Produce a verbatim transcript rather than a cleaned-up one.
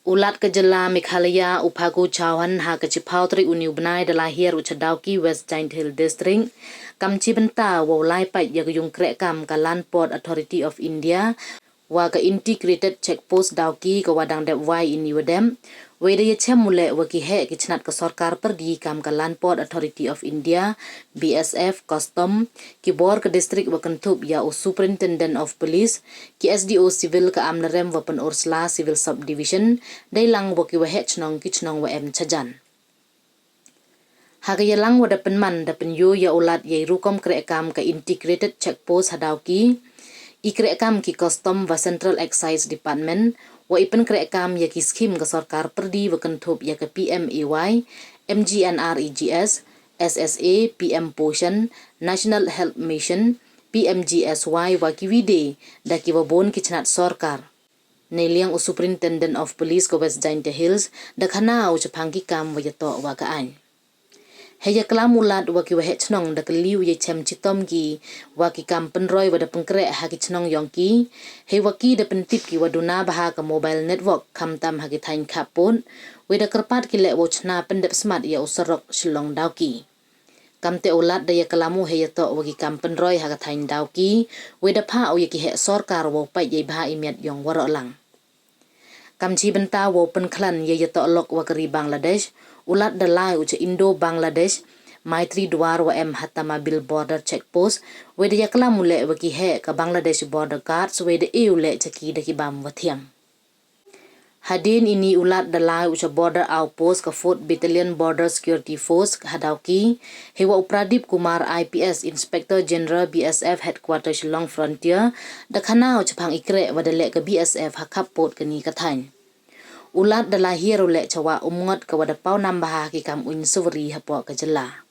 U Lat ka jylla Meghalaya, u Phagu Chauhan, ha ka chiphaw tarik u ni u bnai da la hiar u cha Dawki, West Jaiñtia Hills District, kam chibynta wow lai pait ya ka yung kreh kam ka Land Port Authority of India wa ka Integrated Check Post Dawki ka wa dang dep wai ini wa dep. Wei da ya chem u leh wa ki heh ki chnat ka sorkar pyrdi kam ka Land Port Authority of India, B S F, Custom, ki bor ka district wa kynthup ya u Superintendent of Police, ki S D O Civil ka Amlarem wa Pynursla Civil Subdivision, dei lang wa ki wa heh chnong ki chnong wa em chajan. Ha ka yalang wa da pynman da pynyoo ya u Lat ya i rukom kreh kam ka Integrated Check Post ha Dawki, i kreh kam ki Custom wa Central Excise Department, wa i pynkreh kam ya ki scheme ka sorkar pyrdi wa kynthup ya ka P M A Y, M G N R E G S, S S A, P M Poshan, National Health Mission, P M G S Y wa ki wi de, da ki wa bun ki chnat sorkar. Neiliang u Superintendent of Police ka West Jaiñtia Hills, da khana u chaphang ki kam wa yatoh wa ka aiñ. Hei yaklam u Lat wa ki wa heh chnong da kylli u ya chem chitom ki wa ki kam pynroi wa da pynkreh ha ki chnong yong ki, hei wa ki da pyntip ki wa duna bha ka mobile network khamtam ha ki thaiñ khappud, wei da kyrpad ki leh wow chna pyndep smat ya u sarok Shillong Dawki. Kamte u Lat da yaklam u hei yatoh wa ki kam pynroi ha ka thaiñ Dawki, wei da phah u ya ki heh sorkar wow pait yei bha i miat yong waroh lang. Kam chibynta wow pynkhlan ya yatoh lok wa ka ri Bangladesh, u Lat da lai u cha Indo-Bangladesh Maitri Dwar wa em ha Tamabil Border Check Post, wei da yaklam u leh wa ki heh ka Bangladesh Border Guards, wei da e u leh cha ki da ki bam wa thiang. Hadien ini u Lat da lai u cha Border Outpost ka Fourth Battalion Border Security Force ha Dawki, hei wa u Pradip Kumar I P S, Inspector General B S F Headquarter Shillong Frontier, da khana u chaphang i kreh wa da leh ka B S F ha khappud kani ka thaiñ. U Lat da la hiar u leh cha Wah Umngot ka wa da paw nam bha ha ki kam uiñ suwari hapoh ka jylla.